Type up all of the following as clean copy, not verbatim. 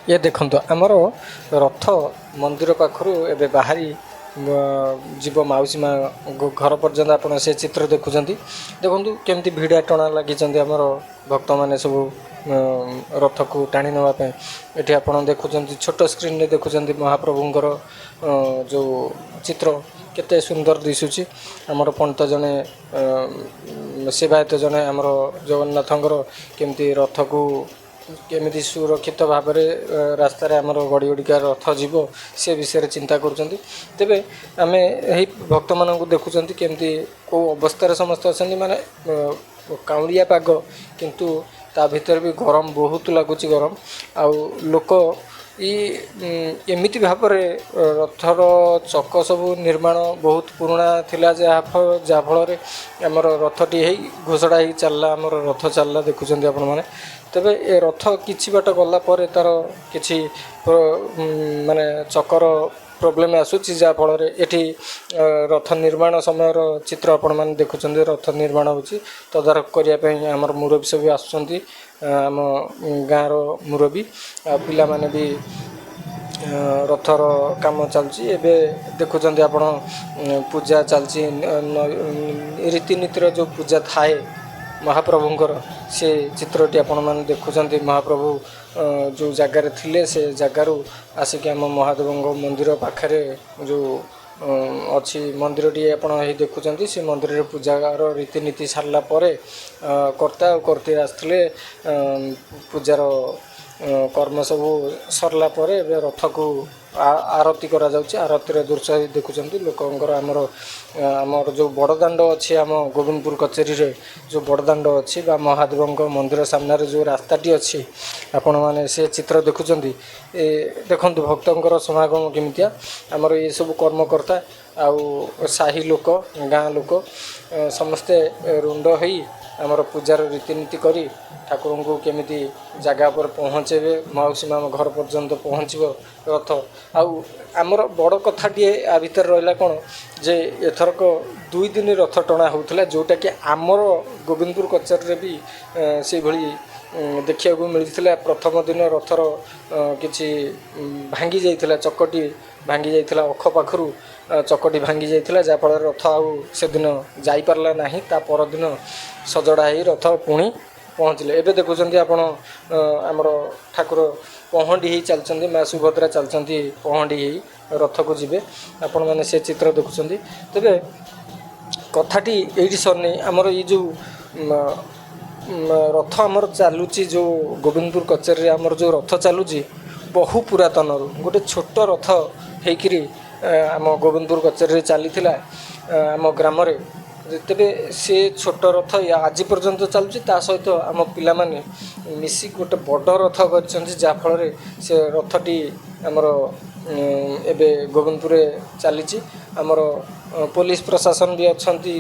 ଇଏ ଦେଖନ୍ତୁ, ଆମର ରଥ ମନ୍ଦିର ପାଖରୁ ଏବେ ବାହାରି ଯିବ ମାଉସୀ ମା ଘର ପର୍ଯ୍ୟନ୍ତ। ଆପଣ ସେ ଚିତ୍ର ଦେଖୁଛନ୍ତି। ଦେଖନ୍ତୁ, କେମିତି ଭିଡ଼ା ଟଣା ଲାଗିଛନ୍ତି ଆମର ଭକ୍ତମାନେ ସବୁ ରଥକୁ ଟାଣି ନେବା ପାଇଁ। ଏଠି ଆପଣ ଦେଖୁଛନ୍ତି, ଛୋଟ ସ୍କ୍ରିନରେ ଦେଖୁଛନ୍ତି ମହାପ୍ରଭୁଙ୍କର ଯେଉଁ ଚିତ୍ର କେତେ ସୁନ୍ଦର ଦିଶୁଛି। ଆମର ପଣ୍ଡିତ ଜଣେ, ସେବାୟତ ଜଣେ ଆମର ଜଗନ୍ନାଥଙ୍କର କେମିତି ରଥକୁ କେମିତି ସୁରକ୍ଷିତ ଭାବରେ ରାସ୍ତାରେ ଆମର ଗଡ଼ି ଗଡ଼ିକା ରଥ ଯିବ, ସେ ବିଷୟରେ ଚିନ୍ତା କରୁଛନ୍ତି। ତେବେ ଆମେ ଏହି ଭକ୍ତମାନଙ୍କୁ ଦେଖୁଛନ୍ତି, କେମିତି କେଉଁ ଅବସ୍ଥାରେ ସମସ୍ତେ ଅଛନ୍ତି। ମାନେ କାଉଁଳିଆ ପାଗ, କିନ୍ତୁ ତା ଭିତରେ ବି ଗରମ ବହୁତ ଲାଗୁଛି ଗରମ। ଆଉ ଲୋକ ଏମିତି ଭାବରେ ରଥର ଚକ ସବୁ ନିର୍ମାଣ ବହୁତ ପୁରୁଣା ଥିଲା, ଯାହାଫଳରେ ଆମର ରଥଟି ହେଇ ଘୋଷଡ଼ା ହେଇ ଚାଲିଲା। ଆମର ରଥ ଚାଲିଲା, ଦେଖୁଛନ୍ତି ଆପଣମାନେ। ତେବେ ଏ ରଥ କିଛି ବାଟ ଗଲା ପରେ ତାର କିଛି ମାନେ ଚକର ପ୍ରୋବ୍ଲେମ୍ ଆସୁଛି, ଯାହାଫଳରେ ଏଠି ରଥ ନିର୍ମାଣ ସମୟର ଚିତ୍ର ଆପଣମାନେ ଦେଖୁଛନ୍ତି। ରଥ ନିର୍ମାଣ ହେଉଛି, ତଦାରଖ କରିବା ପାଇଁ ଆମର ମୁରବୀ ସବୁ ଆସୁଛନ୍ତି, ଆମ ଗାଁର ମୁରବୀ ଆଉ ପିଲାମାନେ ବି। ରଥର କାମ ଚାଲୁଛି। ଏବେ ଦେଖୁଛନ୍ତି ଆପଣ, ପୂଜା ଚାଲିଛି। ରୀତିନୀତିର ଯେଉଁ ପୂଜା ଥାଏ ମହାପ୍ରଭୁଙ୍କର, ସେ ଚିତ୍ରଟି ଆପଣମାନେ ଦେଖୁଛନ୍ତି। ମହାପ୍ରଭୁ ଯେଉଁ ଜାଗାରେ ଥିଲେ, ସେ ଜାଗାରୁ ଆସିକି ଆମ ମହାଦେବଙ୍କ ମନ୍ଦିର ପାଖରେ ଯେଉଁ ଅଛି ମନ୍ଦିରଟି, ଆପଣ ଏହି ଦେଖୁଛନ୍ତି। ସେ ମନ୍ଦିରରେ ପୂଜାର ରୀତିନୀତି ସାରିଲା ପରେ କର୍ତ୍ତା ଆଉ କର୍ତ୍ତି ଆସିଥିଲେ। ପୂଜାର କର୍ମ ସବୁ ସରିଲା ପରେ ଏବେ ରଥକୁ ଆରତି କରାଯାଉଛି। ଆରତିର ଦୃଶ୍ୟ ଦେଖୁଛନ୍ତି ଲୋକଙ୍କର। ଆମର ଯେଉଁ ବଡ଼ ଦାଣ୍ଡ ଅଛି, ଆମ ଗୋବିନ୍ଦପୁର କଚେରୀରେ ଯେଉଁ ବଡ଼ ଦାଣ୍ଡ ଅଛି ବା ମହାଦେବଙ୍କ ମନ୍ଦିର ସାମ୍ନାରେ ଯେଉଁ ରାସ୍ତାଟି ଅଛି, ଆପଣମାନେ ସେ ଚିତ୍ର ଦେଖୁଛନ୍ତି। ଏ ଦେଖନ୍ତୁ, ଭକ୍ତଙ୍କର ସମାଗମ କେମିତିଆ। ଆମର ଏସବୁ କର୍ମକର୍ତ୍ତା ଆଉ ସାହି ଲୋକ, ଗାଁ ଲୋକ ସମସ୍ତେ ରୁଣ୍ଡ ହେଇ ଆମର ପୂଜାର ରୀତିନୀତି କରି ଠାକୁରଙ୍କୁ କେମିତି ଜାଗା ଉପରେ ପହଞ୍ଚେଇବେ, ମାଉସୀ ମା ଘର ପର୍ଯ୍ୟନ୍ତ ପହଞ୍ଚିବ ରଥ। ଆଉ ଆମର ବଡ଼ କଥାଟିଏ ଆ ଭିତରେ ରହିଲା କ'ଣ ଯେ ଏଥରକ 2 ଦିନ ରଥ ଟଣା ହେଉଥିଲା, ଯେଉଁଟାକି ଆମର ଗୋବିନ୍ଦପୁର କଚେରୀରେ ବି ସେଇଭଳି ଦେଖିବାକୁ ମିଳିଥିଲା। ପ୍ରଥମ ଦିନ ରଥର କିଛି ଭାଙ୍ଗି ଯାଇଥିଲା, ଚକଟି ଭାଙ୍ଗି ଯାଇଥିଲା। ଅଖ ପାଖରୁ ଚକଟି ଭାଙ୍ଗି ଯାଇଥିଲା, ଯାହାଫଳରେ ରଥ ଆଉ ସେଦିନ ଯାଇପାରିଲା ନାହିଁ। ତା ପରଦିନ ସଜଡ଼ା ହେଇ ରଥ ପୁଣି ପହଞ୍ଚିଲେ। ଏବେ ଦେଖୁଛନ୍ତି ଆପଣ, ଆମର ଠାକୁର ପହଣ୍ଡି ହେଇ ଚାଲିଛନ୍ତି, ମା ସୁଭଦ୍ରା ଚାଲିଛନ୍ତି ପହଣ୍ଡି ହେଇ, ରଥକୁ ଯିବେ। ଆପଣମାନେ ସେ ଚିତ୍ର ଦେଖୁଛନ୍ତି। ତେବେ କଥାଟି ଏଇଠି ସରିନି। ଆମର ଏଇ ଯେଉଁ ରଥ ଆମର ଚାଲୁଛି, ଯେଉଁ ଗୋବିନ୍ଦପୁର କଚେରୀରେ ଆମର ଯେଉଁ ରଥ ଚାଲୁଛି, ବହୁ ପୁରାତନରୁ ଗୋଟେ ଛୋଟ ରଥ ହେଇକିରି ଆମ ଗୋବିନ୍ଦପୁର କଚେରୀରେ ଚାଲିଥିଲା ଆମ ଗ୍ରାମରେ। ତେବେ ସେ ଛୋଟ ରଥ ଆଜି ପର୍ଯ୍ୟନ୍ତ ଚାଲୁଛି। ତା ସହିତ ଆମ ପିଲାମାନେ ମିଶିକି ଗୋଟେ ବଡ଼ ରଥ କରିଛନ୍ତି, ଯାହାଫଳରେ ସେ ରଥଟି ଆମର ଏବେ ଗୋବିନ୍ଦପୁରରେ ଚାଲିଛି। ଆମର ପୋଲିସ ପ୍ରଶାସନ ବି ଅଛନ୍ତି,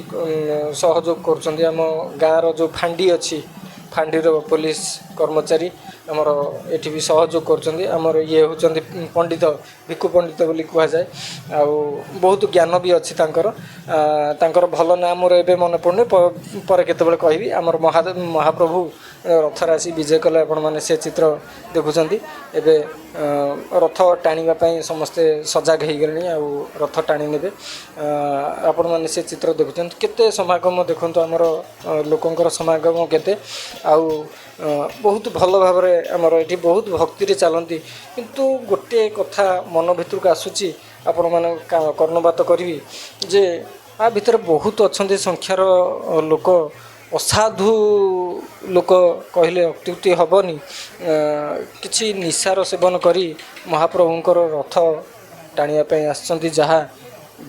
ସହଯୋଗ କରୁଛନ୍ତି। ଆମ ଗାଁର ଯେଉଁ ଫାଣ୍ଡି ଅଛି, ଫାଣ୍ଡିର ପୋଲିସ କର୍ମଚାରୀ ଆମର ଏଠି ବି ସହଯୋଗ କରୁଛନ୍ତି। ଆମର ଇଏ ହେଉଛନ୍ତି ପଣ୍ଡିତ, ଭିକୁ ପଣ୍ଡିତ ବୋଲି କୁହାଯାଏ। ଆଉ ବହୁତ ଜ୍ଞାନ ବି ଅଛି ତାଙ୍କର। ତାଙ୍କର ଭଲ ନାଁ ମୋର ଏବେ ମନେ ପଡ଼ୁନି, ପରେ କେତେବେଳେ କହିବି। ଆମର ମହାଦେବ ମହାପ୍ରଭୁ ରଥରେ ଆସି ବିଜେ କଲେ। ଆପଣମାନେ ସେ ଚିତ୍ର ଦେଖୁଛନ୍ତି। ଏବେ ରଥ ଟାଣିବା ପାଇଁ ସମସ୍ତେ ସଜାଗ ହେଇଗଲେଣି ଆଉ ରଥ ଟାଣି ନେବେ। ଆପଣମାନେ ସେ ଚିତ୍ର ଦେଖୁଛନ୍ତି। କେତେ ସମାଗମ ଦେଖନ୍ତୁ, ଆମର ଲୋକଙ୍କର ସମାଗମ କେତେ। ଆଉ ବହୁତ ଭଲ ଭାବରେ ଆମର ଏଠି ବହୁତ ଭକ୍ତିରେ ଚାଲନ୍ତି। କିନ୍ତୁ ଗୋଟିଏ କଥା ମନ ଭିତରକୁ ଆସୁଛି, ଆପଣମାନେ କର୍ଣ୍ଣପାତ କରିବି ଯେ ଆ ଭିତରେ ବହୁତ ଅଛନ୍ତି ସଂଖ୍ୟାର ଲୋକ, ଅସାଧୁ ଲୋକ କହିଲେ ଅତ୍ୟୁକ୍ତି ହେବନି। କିଛି ନିଶାର ସେବନ କରି ମହାପ୍ରଭୁଙ୍କର ରଥ ଟାଣିବା ପାଇଁ ଆସିଛନ୍ତି, ଯାହା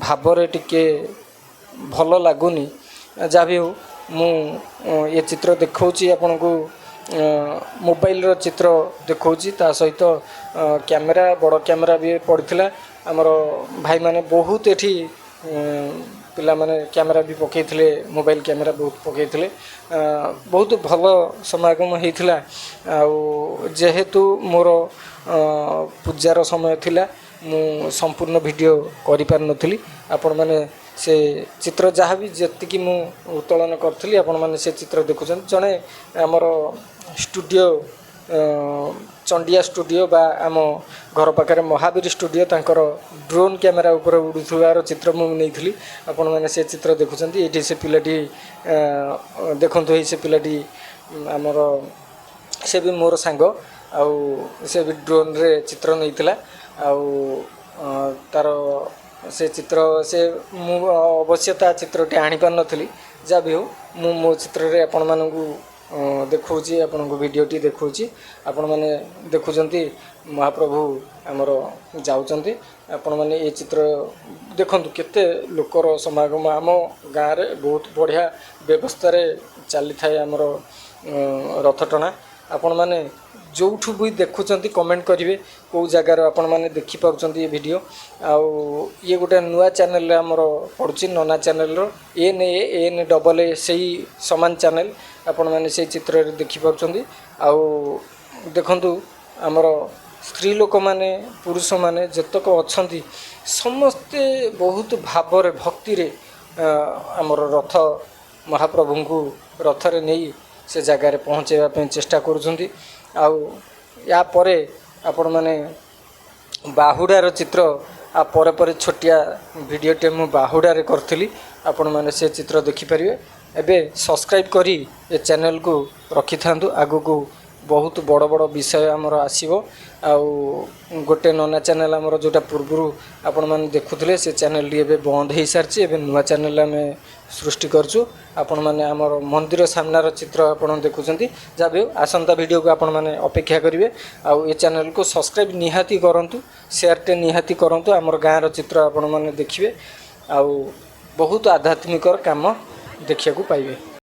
ଭାବରେ ଟିକେ ଭଲ ଲାଗୁନି। ଯାହା ବି ହେଉ, ମୁଁ ଏ ଚିତ୍ର ଦେଖାଉଛି ଆପଣଙ୍କୁ, ମୋବାଇଲର ଚିତ୍ର ଦେଖାଉଛି। ତା ସହିତ କ୍ୟାମେରା, ବଡ଼ କ୍ୟାମେରା ବି ପଡ଼ିଥିଲା। ଆମର ଭାଇମାନେ ବହୁତ ଏଠି ପିଲାମାନେ କ୍ୟାମେରା ବି ପକାଇଥିଲେ, ମୋବାଇଲ କ୍ୟାମେରା ବହୁତ ପକାଇଥିଲେ। ବହୁତ ଭଲ ସମାଗମ ହେଇଥିଲା। ଆଉ ଯେହେତୁ ମୋର ପୂଜାର ସମୟ ଥିଲା, ମୁଁ ସମ୍ପୂର୍ଣ୍ଣ ଭିଡ଼ିଓ କରିପାରିନଥିଲି। ଆପଣମାନେ ସେ ଚିତ୍ର ଯାହା ବି ଯେତିକି ମୁଁ ଉତ୍ତୋଳନ କରିଥିଲି, ଆପଣମାନେ ସେ ଚିତ୍ର ଦେଖୁଛନ୍ତି। ଜଣେ ଆମର ଷ୍ଟୁଡ଼ିଓ ଚଣ୍ଡିଆ ଷ୍ଟୁଡ଼ିଓ ବା ଆମ ଘର ପାଖରେ ମହାବୀର ଷ୍ଟୁଡ଼ିଓ, ତାଙ୍କର ଡ୍ରୋନ୍ କ୍ୟାମେରା ଉପରେ ଉଡ଼ୁଥିବାର ଚିତ୍ର ମୁଁ ନେଇଥିଲି। ଆପଣମାନେ ସେ ଚିତ୍ର ଦେଖୁଛନ୍ତି। ଏଇଠି ସେ ପିଲାଟି ଦେଖନ୍ତୁ, ଏଇ ସେ ପିଲାଟି ଆମର, ସେ ବି ମୋର ସାଙ୍ଗ ଆଉ ସେ ବି ଡ୍ରୋନ୍ରେ ଚିତ୍ର ନେଇଥିଲା। ଆଉ ତାର ସେ ଚିତ୍ର ସେ ମୁଁ ଅବଶ୍ୟ ତା ଚିତ୍ରଟି ଆଣିପାରିନଥିଲି। ଯାହା ବି ହେଉ, ମୁଁ ମୋ ଚିତ୍ରରେ ଆପଣମାନଙ୍କୁ ଦେଖାଉଛି, ଆପଣଙ୍କୁ ଭିଡ଼ିଓଟି ଦେଖାଉଛି। ଆପଣମାନେ ଦେଖୁଛନ୍ତି, ମହାପ୍ରଭୁ ଆମର ଯାଉଛନ୍ତି। ଆପଣମାନେ ଏ ଚିତ୍ର ଦେଖନ୍ତୁ, କେତେ ଲୋକର ସମାଗମ। ଆମ ଗାଁରେ ବହୁତ ବଢ଼ିଆ ବ୍ୟବସ୍ଥାରେ ଚାଲିଥାଏ ଆମର ରଥ ଟଣା। ଆପଣମାନେ ଯେଉଁଠୁ ବି ଦେଖୁଛନ୍ତି, କମେଣ୍ଟ କରିବେ କେଉଁ ଜାଗାରୁ ଆପଣମାନେ ଦେଖିପାରୁଛନ୍ତି ଏ ଭିଡ଼ିଓ। ଆଉ ଇଏ ଗୋଟେ ନୂଆ ଚ୍ୟାନେଲରେ ଆମର ପଡ଼ୁଛି, ନନା ଚ୍ୟାନେଲର, N A N AA, ସେଇ ସମାନ ଚ୍ୟାନେଲ। ଆପଣମାନେ ସେଇ ଚିତ୍ରରେ ଦେଖିପାରୁଛନ୍ତି। ଆଉ ଦେଖନ୍ତୁ, ଆମର ସ୍ତ୍ରୀ ଲୋକମାନେ, ପୁରୁଷମାନେ ଯେତକ ଅଛନ୍ତି, ସମସ୍ତେ ବହୁତ ଭାବରେ ଭକ୍ତିରେ ଆମର ରଥ ମହାପ୍ରଭୁଙ୍କୁ ରଥରେ ନେଇ ସେ ଜାଗାରେ ପହଞ୍ଚାଇବା ପାଇଁ ଚେଷ୍ଟା କରୁଛନ୍ତି। ଆଉ ୟା ପରେ ଆପଣମାନେ ବାହୁଡ଼ାର ଚିତ୍ର, ଆଉ ପରେ ପରେ ଛୋଟିଆ ଭିଡ଼ିଓଟେ ମୁଁ ବାହୁଡ଼ାରେ କରିଥିଲି, ଆପଣମାନେ ସେ ଚିତ୍ର ଦେଖିପାରିବେ। ଏବେ ସବସ୍କ୍ରାଇବ୍ କରି ଏ ଚ୍ୟାନେଲକୁ ରଖିଥାନ୍ତୁ। ଆଗକୁ ବହୁତ ବଡ଼ ବଡ଼ ବିଷୟ ଆମର ଆସିବ। ଆଉ ଗୋଟେ ନନା ଚ୍ୟାନେଲ୍ ଆମର ଯେଉଁଟା ପୂର୍ବରୁ ଆପଣମାନେ ଦେଖୁଥିଲେ, ସେ ଚ୍ୟାନେଲ୍ଟି ଏବେ ବନ୍ଦ ହେଇସାରିଛି। ଏବେ ନୂଆ ଚ୍ୟାନେଲ୍ ଆମେ ସୃଷ୍ଟି କରିଛୁ। ଆପଣମାନେ ଆମର ମନ୍ଦିର ସାମ୍ନାର ଚିତ୍ର ଆପଣ ଦେଖୁଛନ୍ତି। ଯାହା ବି ହେଉ, ଆସନ୍ତା ଭିଡ଼ିଓକୁ ଆପଣମାନେ ଅପେକ୍ଷା କରିବେ ଆଉ ଏ ଚ୍ୟାନେଲ୍କୁ ସବସ୍କ୍ରାଇବ୍ ନିହାତି କରନ୍ତୁ, ସେୟାରଟେ ନିହାତି କରନ୍ତୁ। ଆମର ଗାଁର ଚିତ୍ର ଆପଣମାନେ ଦେଖିବେ ଆଉ ବହୁତ ଆଧ୍ୟାତ୍ମିକର କାମ ଦେଖିବାକୁ ପାଇବେ।